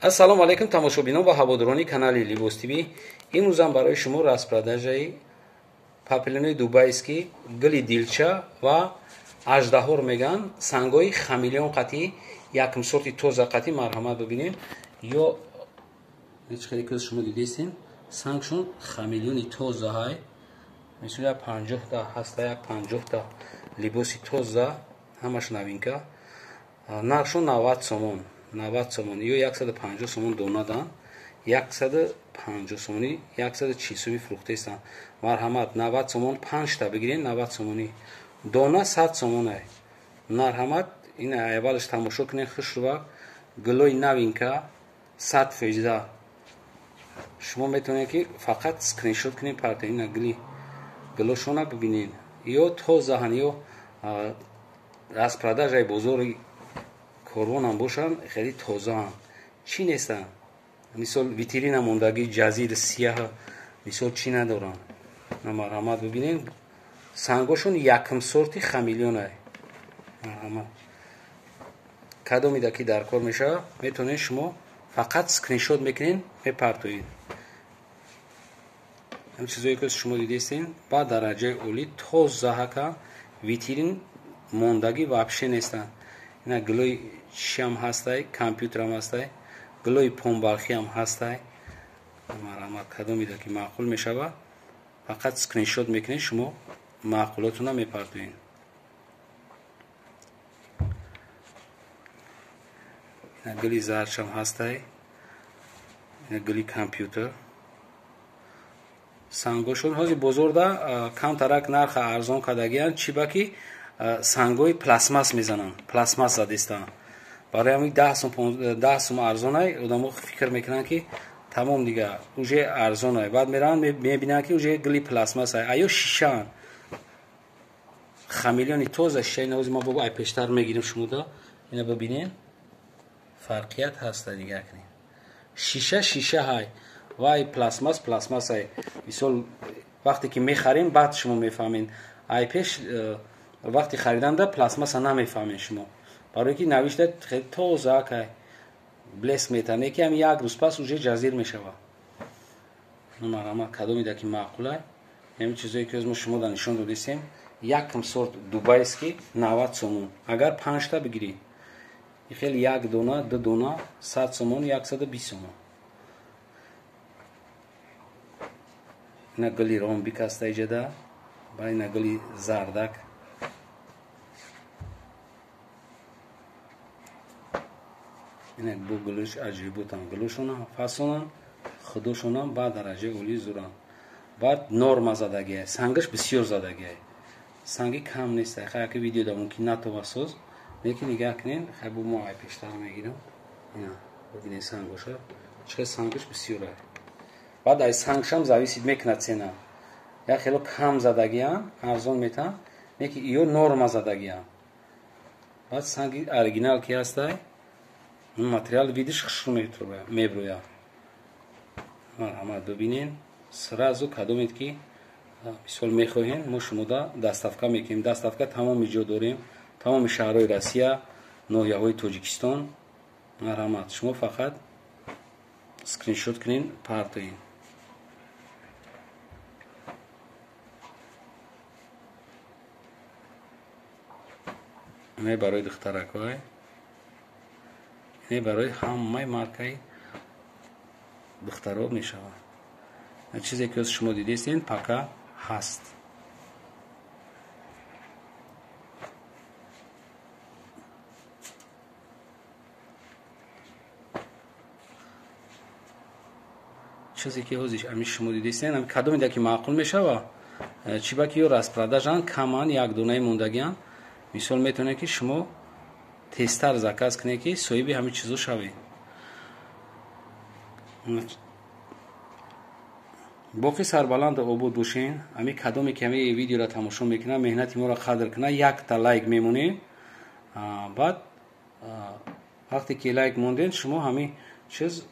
Ассалому алайкум тамошобинон ва ҳаводорони канали Либос ТВ. Имрӯзам барои шумо распродажаи папилони дубайский, гули дилча ва аждаҳор меган, сангои хамелеон қатӣ, якм сорти тоза қатӣ. Марҳамат, бибинем. Ё ҳеч хеле ки шумо дидестем, сангшон хамелеони тоза ҳай. Мисол як 50 та ҳаста, як 50 та либоси тоза, ҳамаш новинка. Нархшон 90 сомон, 90 сомон ё 150 сомон донадан, 150 сомонӣ, 140 сомӣ фурӯхтаистанд. Марҳамат, 90 сомон панҷта бигирен, 90 сомонӣ дона, 100 сомонай. Марҳамат, ин аввалаш тамошо кунен, хушрува, гулои новинка, 100%. Шумо метавонед ки фақат скриншот кунед, парта. Ина гули гулошона бибинед, ё тозаҳан, ё распродажаи бозори корвонам бошанд, хеле тозаанд, чӣ нестанд. Мисол витрина мондагӣ, ҷазир сияҳ, мисол чӣ надоранд. Марҳамат, бибинед, сангошон якм сорти хамелеонай. Марҳамат, кадомида ки дар кор мешавад, метавонед шумо фақат скриншот мекунед, мепартоед. Ҳам чизое ки шумо дидестен, ба дараҷаи олӣ, тоза ҳака, витрин мондагӣ вообще нестанд. Ина гулои чиам ҳастай, компютерам ҳастай, гулои помбалхиам ҳастай. Марҳамат, кадомида ки маъқул мешавад, фақат скриншот мекунед, шумо маъқулотона мепартоед. Ина гули зардшам ҳастай, ина гули компютер. Сангошон ҳозир бозорда камтарак нарха арзон кардагиянд, чӣ ба ки сангои пластмасс мезананд, пластмасс задистанд. Барои ҳамин 10 сум, 10 сум арзонай. Одамо фикр мекунанд ки тамом, дига уже арзонай, баъд мераванд, мебинанд ки уже гули пластмассай, аё шишаанд, хамелеони тоза, шишаи навози. Ма бобо ай пештар мегирем шумода. Ина бибинен, фарқият ҳаста, нигоҳ кунед, шиша шиша ҳай, вай пластмасс пластмассай. Мисол вақте ки мехарем, баъд шумо мефаҳмед. Ай пеш вақти хариданда пластмасса намефаҳмед шумо, барое ки навишта хеле тоза кай, блеск метане, ки ҳам як рӯз пас уже ҷазир мешавад. Марҳамат, кадомида ки маъқулай, ҳамин чизое ки мо шумо да нишон додистем, якм сорт дубайский, 90 сомон агар панҷта бигирӣ. Хеле як дона, ду дона 100 сомон, 120 сомон. Ина гули ромбик аста иҷада, ба ина гули зардак. Ина бу гулуш аҷибутан, гулушонам фасонан, худошонам ба дараҷаи олӣ зуранд. Баъд норма задагиай, сангаш бисёр задагиай, санги кам нест. Хай, аки видеода мумкин натова соз, лекин нигаҳ кунед. Хай, бу мо ай пештар мегирам. Ина бибинед сангоша, чӣ сангаш бисёрай. Баъд ай сангшам зависит мекунад цена. Як хело кам задагиам, арзон метаҳам, лекин ё норма задагиам. Баъд санги оригинал ки ҳастай, материал видиш хушрӯ мебрӯяд. Марҳамат, бибинед сразу, кадомед ки мисол мехоҳем, мо шумода доставка мекунем. Доставка тамоми ҷо дорем, тамоми шаҳрҳои Россия, ноҳияҳои Тоҷикистон. Марҳамат, шумо фақат скриншот кунед, партоед. Ине барои духтаракҳой, ине барои ҳамаи маркаи духтаро мешавад. Чизе ки шумо дидестен, пока ҳаст. Чизе ки ҳозир ами шумо дидестен, кадомеда ки маъқул мешава, чӣ ба ки ё распродажан, каман, як донаи мондагиан. Мисол метавонед ки шумо тезтар заказ кунед, ки соҳиби ҳамин чизо шавед. Боқӣ сарбаланду обод бошен. Ами кадоме ки ҳами видеоро тамошо мекунад, меҳнати моро қадр кунад, якта лайк мемонем. Баъд вақте ки лайк монден, шумо ҳамин чиз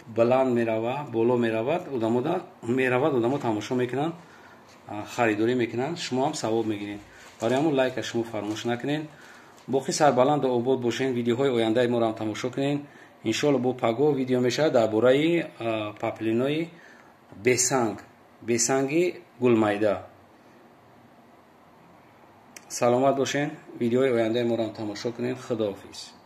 баланд мерава, боло меравад, одамода меравад, одамо тамошо мекунанд, харидорӣ мекунанд, шумо ҳам савоб мегиред. Барои ҳамон лайка шумо фаромӯш накунед. Боқӣ сарбаланду обод бошен. Видеоҳои ояндаи моро ҳам тамошо кунед. Иншоалло, бо паго видео мешавад дар бораи паплинои бесанг, бесанги гулмайда. Саломат бошен, видеои ояндаи моро тамошо кунед. Худоҳофиз.